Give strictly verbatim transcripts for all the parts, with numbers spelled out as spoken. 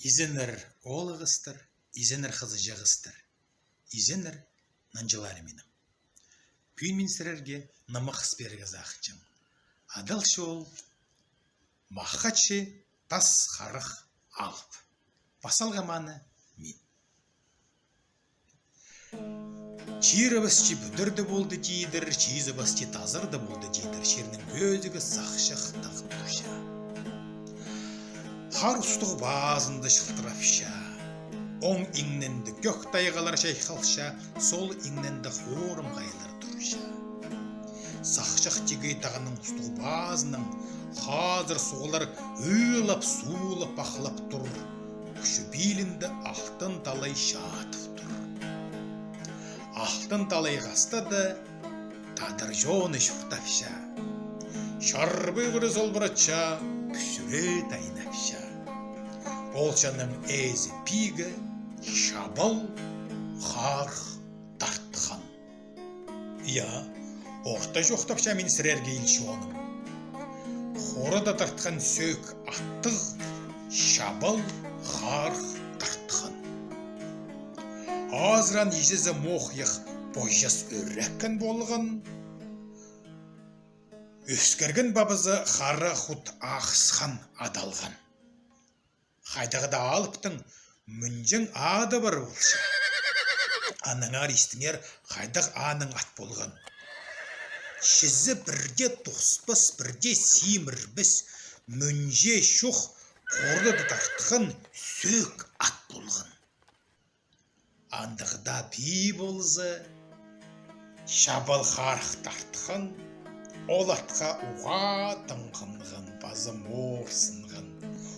Изеннер, оолағастар, изеннер, хызыҷағастар, изеннер, нанҷыларым минің. Пӱӱн мин сірерге нымах ыс пирерге сағынчам. Адалча ол «Махачы тас харах алып». Пас салғам аны мин. Чирібісче пӱдір дее полды тидір, чизібісче тазар даа полды тидір, чирнің кӧзігі сахчахтығ турча. Хар устығ пазында чылтырапча. Оң иңнінде кӧк тайғалар чайхалча, сол иңнінде хорым хайлар турча. Сахчах тигі тағның устығ пазынаң хазыр суғлар ыылап-суулап ахлап тур. Кӱчӱ пилінде алтын талай чатып тур. Алтын талай хастада тадар чоны чуртапча. Чарбы кӱре солбыратча, пӱсіре тайнапча. Ол чонның ээзі пигі Чабал Харах Тартхан. Я, орта чоохтапчам мин сірерге ил чоным. Хорада тартхан сӧӧк аттығ Чабал Харах Тартхан. Азыраан иҷезі Мохйах Поҷас Ӧреккен полған. Ӧскірген пабазы Хара Хут Ахсхан адалған. Хайдағ даа алыптың мӱнҷең ады пар полча. Аннаңар истіңер, хайдағ аның ат полған. Чізі пір дее тоспас, пір дее симірбес, мӱнҷе чох, хорада тартхан сӧӧк ат полған. Андағ даа пии полза, Чабал Харах Тартхан ол атха уғаа тыңғанған, паза морсынған.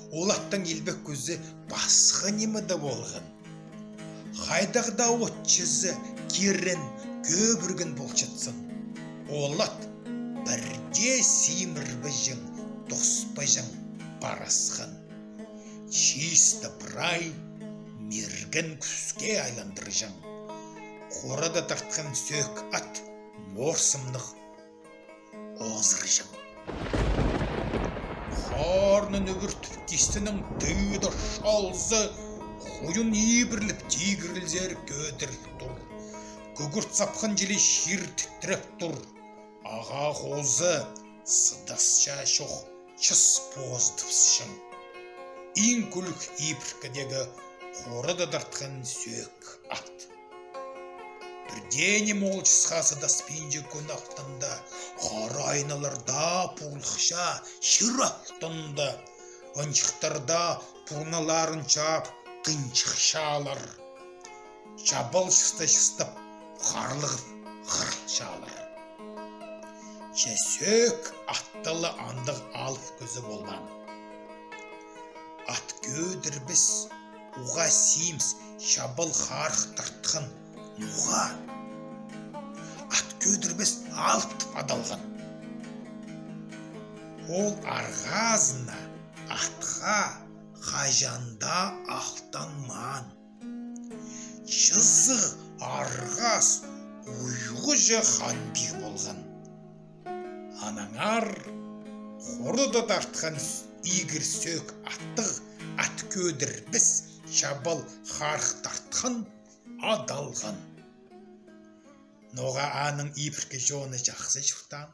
Ол аттың илбек кӱзі пасха ниме дее полған. Хайдағ даа от чізі кирен кӧбірген полчатсын, ол ат пір дее симірбеҷең, тоспаҷаң парасхан. Чиста прай мирген кӱске айландырҷаң. Хорада тартхан сӧӧк ат морсымнығ озырҷаң. Харнын ӱбіртіп, кистенің тыыда чалзы хуйын ибірлеп, тигірлер кӧдіріл тур. Кӱгӱрт сапхан чіли чир титреп тур. Ағаа хоза сыдасча чох, чыс позыдыбысчаң. Иң кӱлӱк ибіркідегі хорада тартхан сӧӧк ат. Пір дее ниме ол чысха сыдаспинча кӱн алтында, хара айналар даа пурлыхча чир алтында, ынчыхтар даа пурналарын чаап тынчыхчалар. Чабал чыста чыстап, харлығып хырылчалар. Че сӧӧк атты ла андағ алып кӱзі полбаан. Ат кӧдірбес, уғаа симіс Чабал Харах Тартхан ноға ат кӧдірбес алып тіп адалған? Ол арғазына атха хаҷан даа алтанмаан. Чызығ арғас уйғуҷы хан пиг полған. Аннаңар хорада тартхан с-, игір сӧӧк аттығ ат кӧдірбес Чабал Харах Тартхан адалған. Ноға аның ибіркі чоны чахсы чуртаан.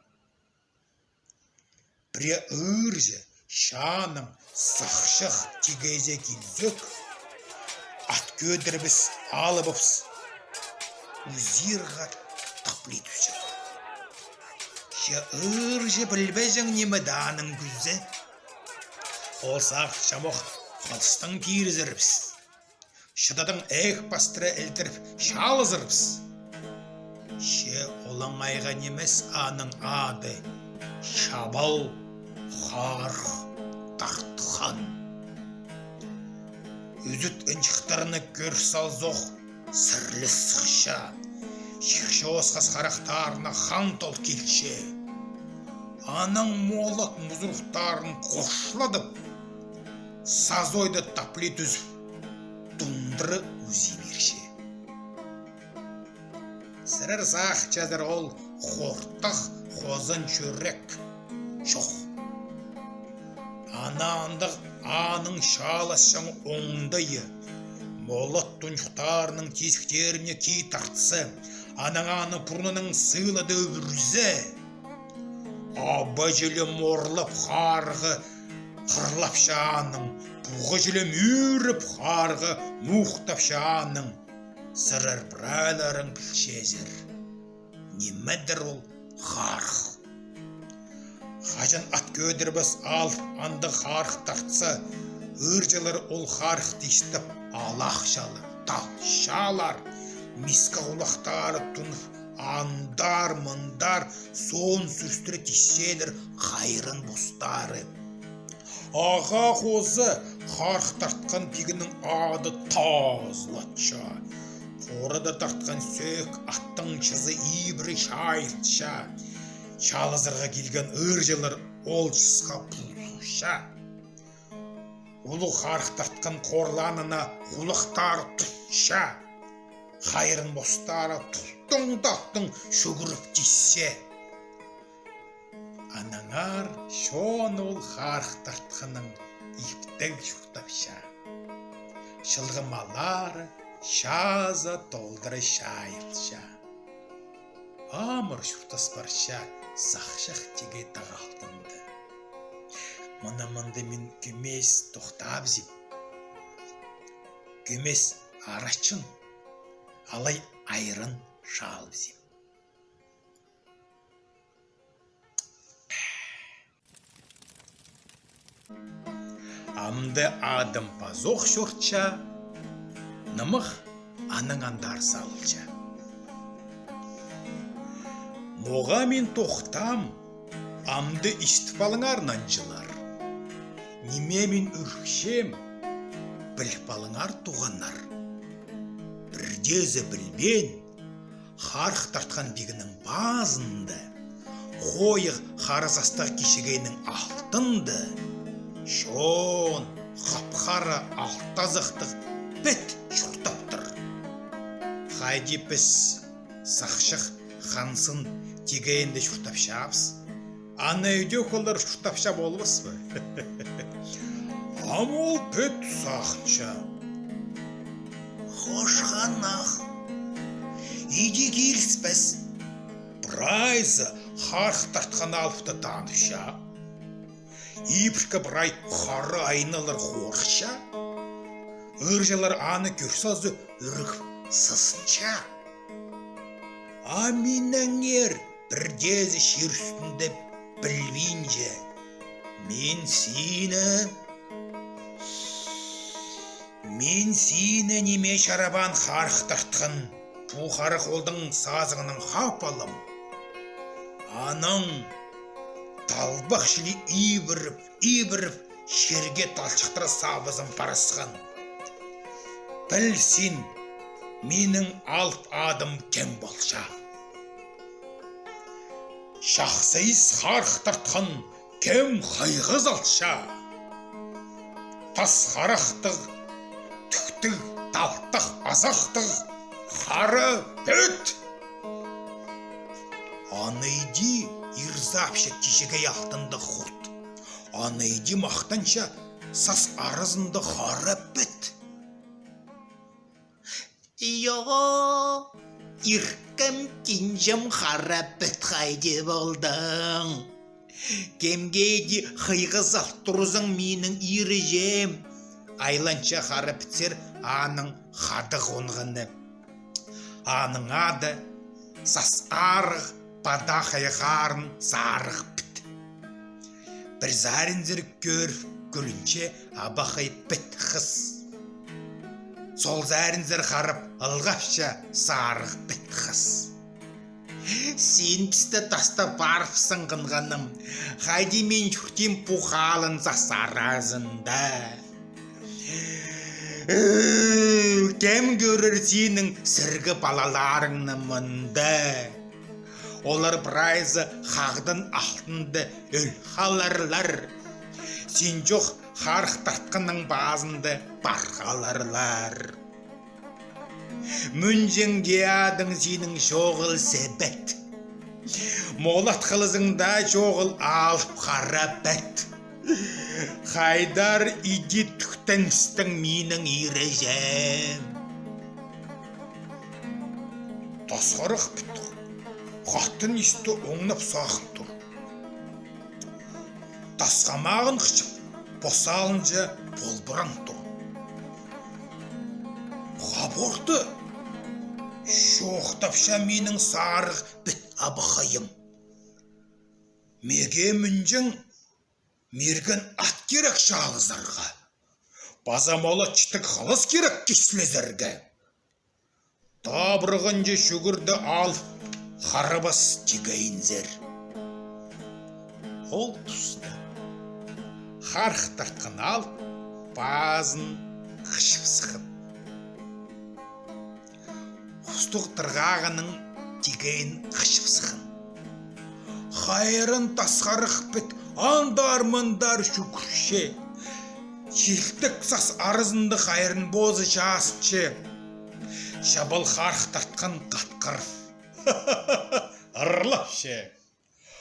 Пірее ыырҷы чааның сахчах тигезе килзек, ат кӧдірбес алыбыс узирға тапли тӱсче. Че ыырҷы пілбеҷең ниме дее аның кӱзі. Ол сағынча ох хылыстаң пирізербіс. Чыдадың ээк пастыра ілдіріп чалызырбыс. Че олаңайға нимес аның ады Чабал Харах Тартхан. Ӱзӱт ынчыхтарны кӧр салзох, сірлес сыхча. Чир чоосхас харахтарына хан тол килче. Анаң молат музурухтарын хошладып, сазойда тапли тӱзіп, тундыра узии пирче. Сірер сағынчазар, ол хортах хозан чӱрек чох. Ана андағ аның чааласчаң оңдайы. Молат тончухтарының тизіктеріне кии тартса, анаң аны пурнының сыылада ӱрзе, аба чілем орлап, харға хырлапча аның, пуға чілем ӱріп, харға мухтапча аның. Сірер прайларың пілчезер, нимедір ол харых. Хаҷан ат кӧдірбес алып андағ харых тартса, ыырҷылар ол харыхты истіп, алахчалар, талчалар, миска хулахтары тунып, андар-мындар соон сӱрістіре тисчелер хайран постары. Ағаа хоза харых тартхан пигнің ады тазылатча. Хорада тартхан сӧӧк аттың чызы ибіре чайылча. Чалызарға килген ыырҷылар ол чысха пулзуча. Улуғ харых тартхан хорланына хулахтары тутча. Хайран постары тултың-талтың чӱгӱріп тисче. Аннаңар чон ол харых тартханнаң иптіг чуртапча. Чылғы маллары чаза толдыра чайылча. Амыр чуртас парча Сахчах тигі тағ алтында. Мына мында мин кӧмес тохтабызим. Кӧмес арачын алай айран чаалыбызим. Амды адым пазох чӧрче, нымах анаң андар салылча. Ноға мин тохтаам, амды истіп алыңар, нанҷылар. Ниме мин ӱрікчем, піліп алыңар, туғаннар. Пірдеезі пілбеен, харых тартхан пигнің пазында, хойығ хара састығ кічігейнің алтында, чоон хап-хара алты азахтығ піт чуртаптыр. Хайди піс Сахчах Хан Сын тигейінде чуртапчабыс, ана ӧдӧк олар чуртапча полбас па? Ам ол піт сағынча: хошханах, иди киліспес. Прайзы харых тартхан алыпты таныпча. Ибіркі прай хара айналар хорыхча. Ыырҷылар аны кӧрзе, ӱрігіп сызынча. А минеңер пірдеезі чир ӱстӱнде пілбинче. Мин сині, мин сині ниме чарабаан харых тартхан, пу хара холдың сазыңнаң хап алам. Анаң талбах чіли ибіріп, ибіріп, чирге талчыхтыра сабызын парысхан. Піл син, минің алып адым кем полча. Чахсы ис харых тартхан кем хыйғы салча. Тас харахтығ, тӱктіг, талтах азахтығ хара піт. Аны иди ирзапча кічігей алтындығ хурт. Аны иди махтанча сас аразында хара піт. Йоо, иркем, кинҷем, хара піт, хайди полдың? Кемге иди хыйғы сал турзың, минің иреҷем? Айланча хара пітсер аның хада хонғаны. Аның ады Сас Арығ, пада хайхарын сарығ піт. Пір саринзар кӧріп кӱлінче абахай піт хыс. Сол саринзар харап ылғапча сарығ піт хыс. Син пісті тастап парыпсың, хынғаным. Хайди мин чуртим пу халын сас аразында? Кем кӧрер синің сіргі палаларыңны мында? Олар прайзы хағдың алтында ӧл халарлар. Син чох харых тартханның пазында пар халарлар. Мӱнҷең дее адың синің чоғыл Сибет. Молат хылызың даа чоғыл Алып Хара Піт. Хайдар иди тӱктеністің минің иреҷем. Тасхарах піт хатын исті оңнап сағын тур. Тасхамағын хычып, пос алынҷа полбыраң тур. Хаборты чоохтапча минің сарығ піт абахайым. Меге мӱнҷең мирген ат кирек чаалазарға. Паза молатчыдығ хылыс кирек кислезерге. Табырағынҷа чӱгӱрді алып, харабас тигейінзер. Ол туста харых тартхан алып, пазын хычып сыххан. Хустығ тырғағының тигейін хычып сыххан. Хайран тасхарах піт андар-мындар чӱгӱрче. Чилтек сас аразында Хайран позы чазытча. Чабал харых тартхан хатхырып ырлапча.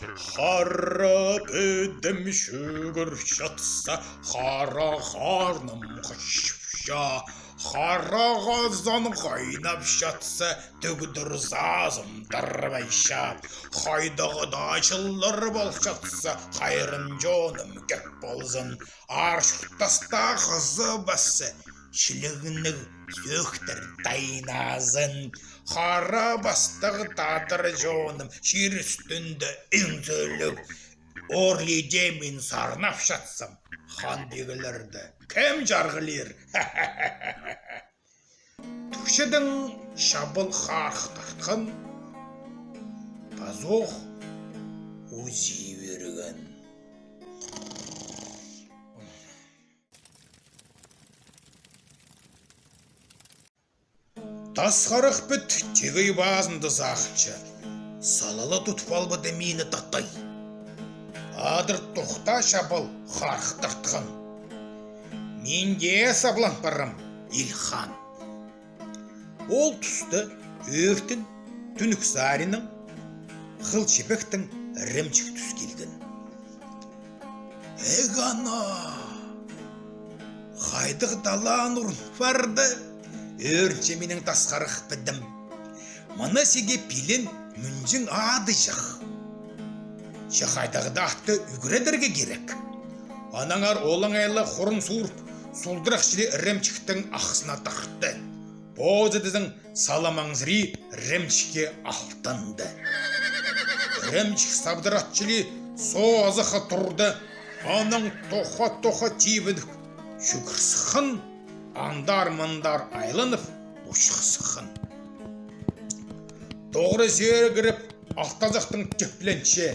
Хара пітім чӱгӱрчатса, хара харным хычыпча, хара хазан хайнапчатса, тӱгдір сазым тарбайча. Хайдағ даа чыллар полчатса, Хайран чоным кӧп ползын. Аар чуртаста хызыбас чилігніг сӧӧктер тайназын. Хара пастығ тадар чоным чир ӱстӱнде иң сӧлік. Орлидеен сарнапчатсам, хан-пиглерді кем чарғылир? Тӱкчедең чабал харых тартхан, пазох узии пирген. Тасхарах піт тигей пазында сағынча: «Салала тудып албады мині, татай». Адыр тохта чабал харых тартхан: «Мин дее саблан парам, ил хан». Ол туста ӧӧртін тӱнӱк саринаң хыл чібектең ірімҷік тӱс килген. «Эг ана! Хайдағ талаан урун парды?» — ӧрінче минің тасхарах пітім. «Мына сиге пилен мӱнҷең адыҷах. Че хайдағ-да атты ӱгредерге кирек». Аннаңар олаңай ла хурун суурып, сулдырах чіли ірімҷіктің ахсына тартты. Позы тізең салам аңзыри ірімҷікке алтанды. Ірімҷік сабдыр ат чіли созыхха турды, анаң тоха-тоха тибініп чӱгӱр сыххан, андар-мындар айланып, учух сыххан. Тоғыра сӧрігіріп, алтазахтың тӧпленче.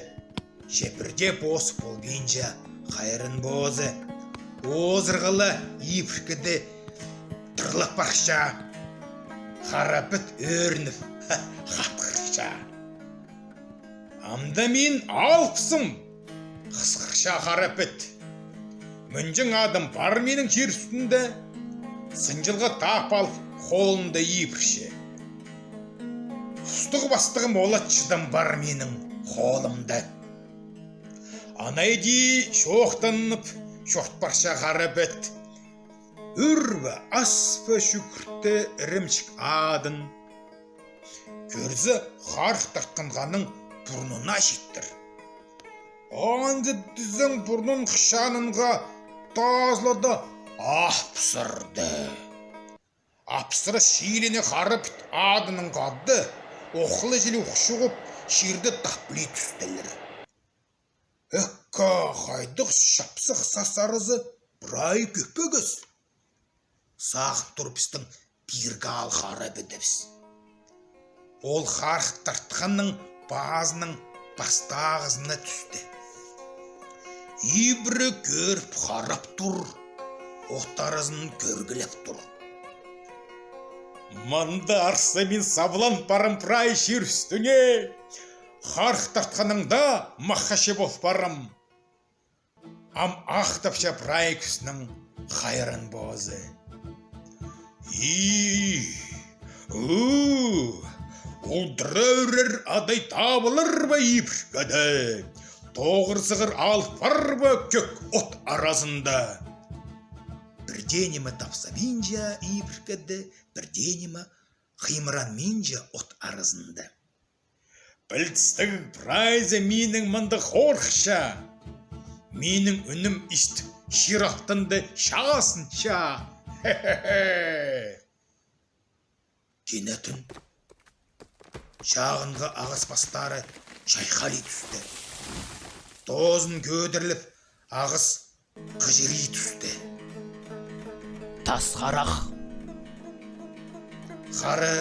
Че пірдее позы полбинча, Хайран позы озырғала ибіркіде тырлап парча. Хара піт ӧрініп хатхырча. «Амды мин алыпсым!» — хысхырча хара піт. «Мӱнҷең адым пар минің чир ӱстӱнде». Сынҷылға тап алып, холында ибірче. «Хустығ пастығ молатчыдам пар минің холымда». Анай даа чоохтанып чорт парча хара піт. Ӱр бе, ас па чӱгӱрте ірімҷік адын. Кӧрзе, харых тартхан ханның пурнына читтір. Анзы тізең пурнын хычанынға тазылады, апсырды. Апсырас чиліне хара піт адынаң хада, охла чіли ухчуғып, чирде таплай тӱстелер. «Экка, хайдағ чапсых сас аразы, прай кӧп ӧгес. Сағын тур пістің пирге ал хара пітібіс». Ол харых тартханның пазының пастағызына тӱсті. Ибіре кӧріп харап тур, от аразын кӧргілеп тур. «Мында арса мин саблан парам прай чир ӱстӱне, харых тартханнаң даа махачы пол парам». Ам ахтапча прай кӱснең Хайран позы. «И-у, удура ӱрер адай табылар ба ибіркіде? тоғыр сығыр алып пар ба кӧк от аразында? Пірдее ниме тапсабинча ибіркеде, пірдее ниме хыймыранминча от аразында. Пілдістіг прайзы минің мындағ хорыхча, минің ӱнім истіп, чир алтында чаазынча. Хе-хе-хе. Кинетін чағынғы ағас пастары чайхалай тӱсті. Тоозын кӧдіріліп, ағас хыҷырай тӱсті. Тас харах хара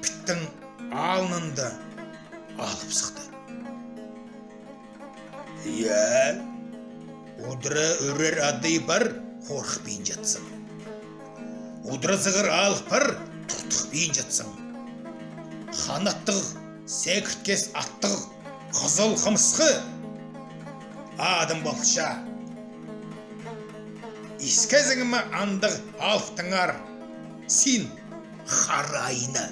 піттің алнында алып сыхты. Я, удура ӱрер адай пар, хорыхпинчатсаң. Удура сығыр алып пар, туртухпинчатсаң. Ханаттығ, секірткес аттығ хызыл хымысхы адым полча. Искезің ме андағ алыптаңар син, хара айна?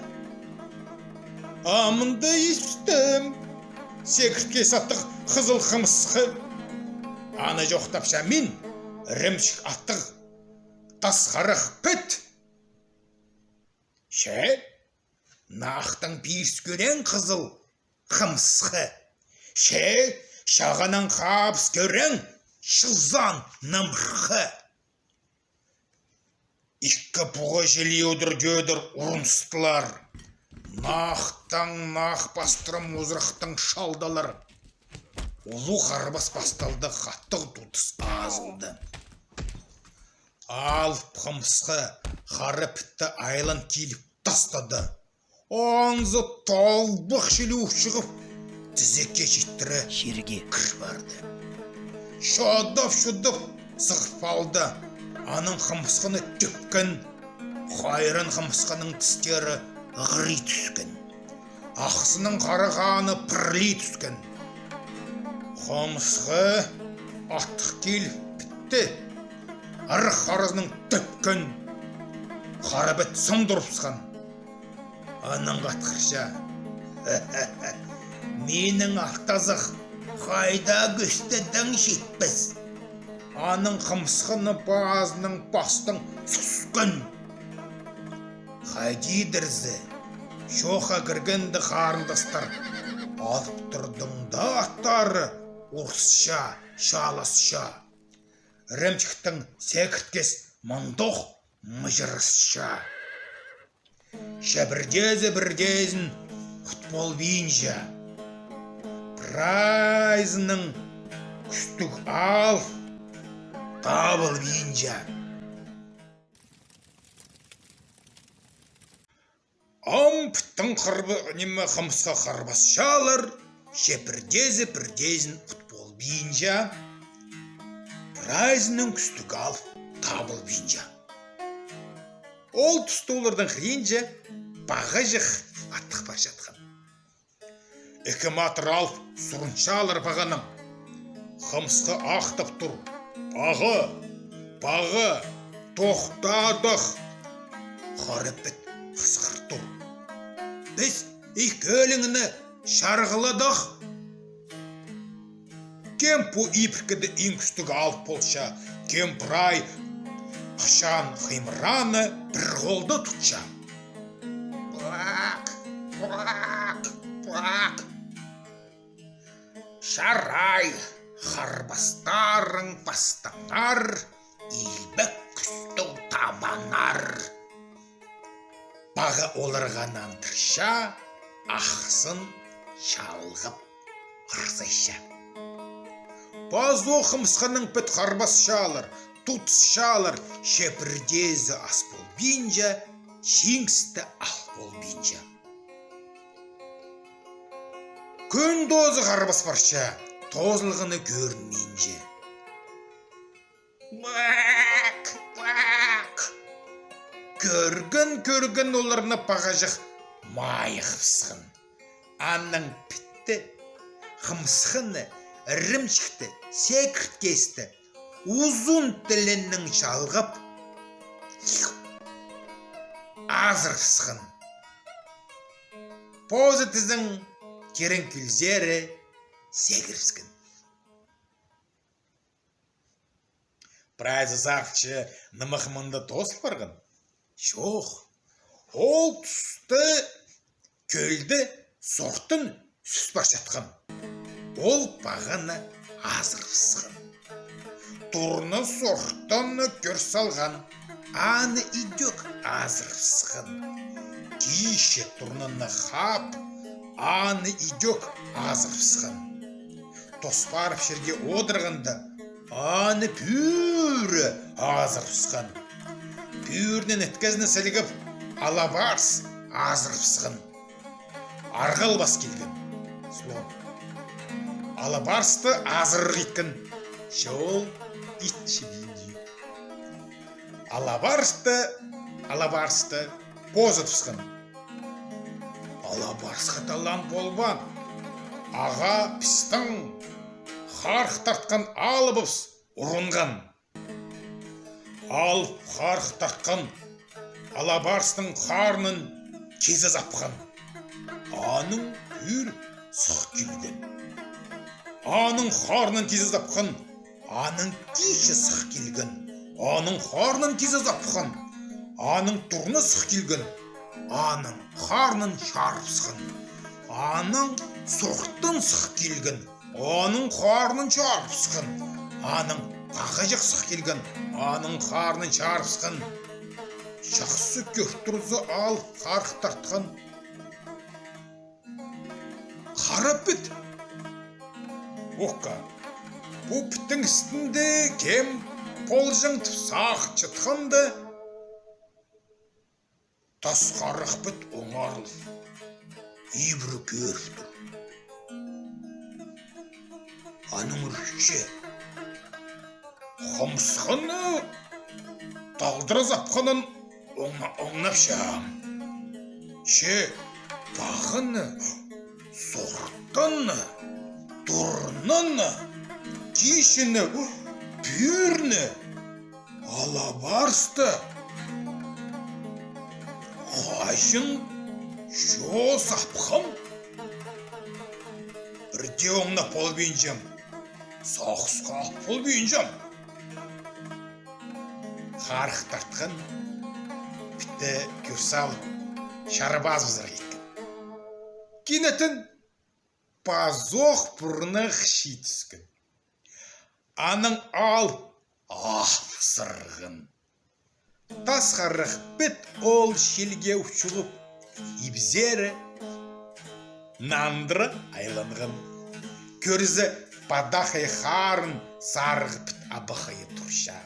Амды истім, секірткес аттығ хызыл хымысхы. Аны чоохтапчам мин, ірімҷік аттығ тас харах піт. Че, нахтаң пиріс кӧрең хызыл хымысхы. Че, чағанаң хабыс кӧрең чылзаан нымырхы. Ікі пуға чіли удур-кӧдір уруныстылар. Нахтаң нах пастыра музырахтаң чалдылар. Улуғ харбас пасталды, хаттығ тутыс азылды. Алып хымысхы хара пітті айлан киліп тастады. Анзы талбах чіли ухчығып, тізекке читтіре чирге кір парды. Чадап-чудап сығып алды. Анаң хымысхыны тӧпкен. Хайран хымысхының тістері ығырай тӱскен. Ахсының хара ханы пірлей тӱскен. Хымысхы аттығ киліп пітті. Арах харазынаң тӧпкен. Хара піт сым турыбысхан. Анаң хатхырча: «Минің алтазах хайда кӧстең читпес». Анаң хымысхыны пазынаң пастаң сӱскен. Хайди тірзе, чоохха кіргенде харындастар алып турдың даа аттары урысча, чааласча. Ірімҷіктең секірткес мындох мыҷырасча. Че пірдеезі пірдеезін хут полбинча. Прайзының кӱстіг алып табылбинча. Ам піттің хырбы-, ниме, хымысха харбасчалар, че пірдеезі пірдеезін хут полбинча, прайзының кӱстіг алып табылбинча. Ол туста оларның хыринҷа пағаҷах аттығ парчатхан. Ікі матыр алып сурынчалар пағанаң. Хымысха ахтап тур: «Паға, паға, тохтадах!» Хара піт хысхыр тур: «Піс ікӧлеңні чарғыладах!» Кем пу ибіркіде иң кӱстіг алып полча, кем прай хычаан хыймыраны пір холда тутча. Пуак, пуак, пуак. Чарай, харбастарың пастаңар, илбек кӱстіг табаңар. Паға оларға нандырча, ахсын чалғап хырзайча. Пазох хымысханаң піт харбасчалар, тутысчалар, че пірдеезі ас полбинча, чиңісті ал полбинча. Кӱн тоозы харбас парча, тоозылғаны кӧрінминче. Пуак, пуак. Кӧрген-кӧрген оларны пағаҷах майығыбысхан. Анаң пітті, хымысханы, ірімҷікті, секірткесті узун тілінең чалғап азырыбысхан. Позы тізең тирең килзері, сегірібіскен. Прайзы сағынча, нымах мында тоозыл парған? Чох. Ол туста кӧлде суртан сӱс парчатхан. Ол пағаны азырыбысхан. Турны суртанны кӧр салған, аны идӧк азырыбысхан. Киҷе турнаны хаап, аны идӧк азырыбысхан. Тос парып чирге одырғанда, аны пӱӱр азырыбысхан. Пӱӱрнең іткезін сілігіп, алабарс азырыбысхан. Арғыл пас килген, слон. Алабарсты азырарға иткен, че ол ит чібинче. Алабарсты, алабарсты позытыбысхан. Алабарсха талаан полбаан. Ағаа пістің харых тартхан алыбыс урунған. Алып харых тартхан алабарстың харнын кизе сапхан. Аның пӱӱр сых килген. Аның харнын кизе сапхан. Аның киҷе сых килген. Аның харнын кизе сапхан. Аның турны сых килген. Аның харнын чарыбысхан. Аның суртан сых килген. Аның харнын чарыбысхан. Аның пағаҷах сых килген. Аның харнын чарыбысхан. Чахсы кӧр турза, алып харых тартхан Хара піт. Ока, пу піттің істінде кем полҷаң тіп сағынчатханда, тас харах піт оңарыл ибіре кӧріп тур. Аның ӱрче хомысханы талдыра сапханын оңна-, оңнапчам. Че пағаны, суртанны, турнаны, киҷені, пӱӱрні, алабарсты хаҷан чоо сапхам, пір дее оңнап полбинчам, сағысха ал полбинчам. Харах тартхан пітті кӧр салып, чарабазыбызарға иткен. Кинетін пазох пурнах читіскен. Анаң алып апсырған. Тас харах піт ол чилге учулып, ибзері нандыра айланған. Кӧрзе, падахай харын сарығ піт абахайы турча.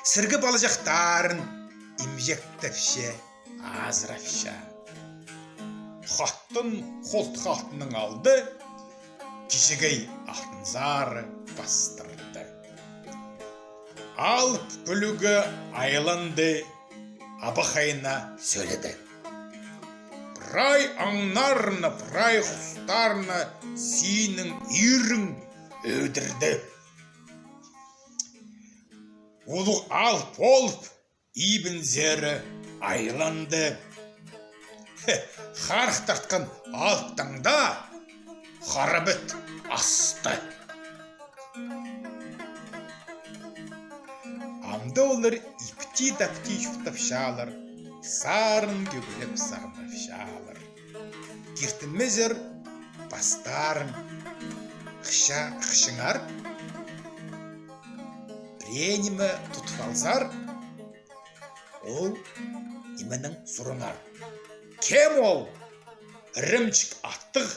Сіргі палаҷахтарын имҷектепче, азырапча. Хатын холтых алтыннаң алды, кічігей алтынзар пастырды. Алып кӱлӱгі айланды, абахайына сӧледі: «Прай аңнарны, прай хустарны синің ирің ӧдірді». Улуғ алып полып, ибінзері айланды. Хе, харах тартхан алыптаң даа хара піт асты. Амды олар ипти-тапти чуртапчалар, сарын кӧглеп сарнапчалар. Киртінмезер пастарын хыша-, хыҷаңар, пірее ниме тудып алзар, ол нименең сурыңар: «Кем ол? Ірімҷік аттығ,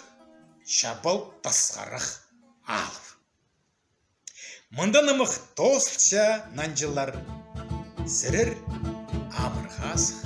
чабал тас харах алып». Мында нымах тоозылча, нанҷылар. Сірер амыр-хазых,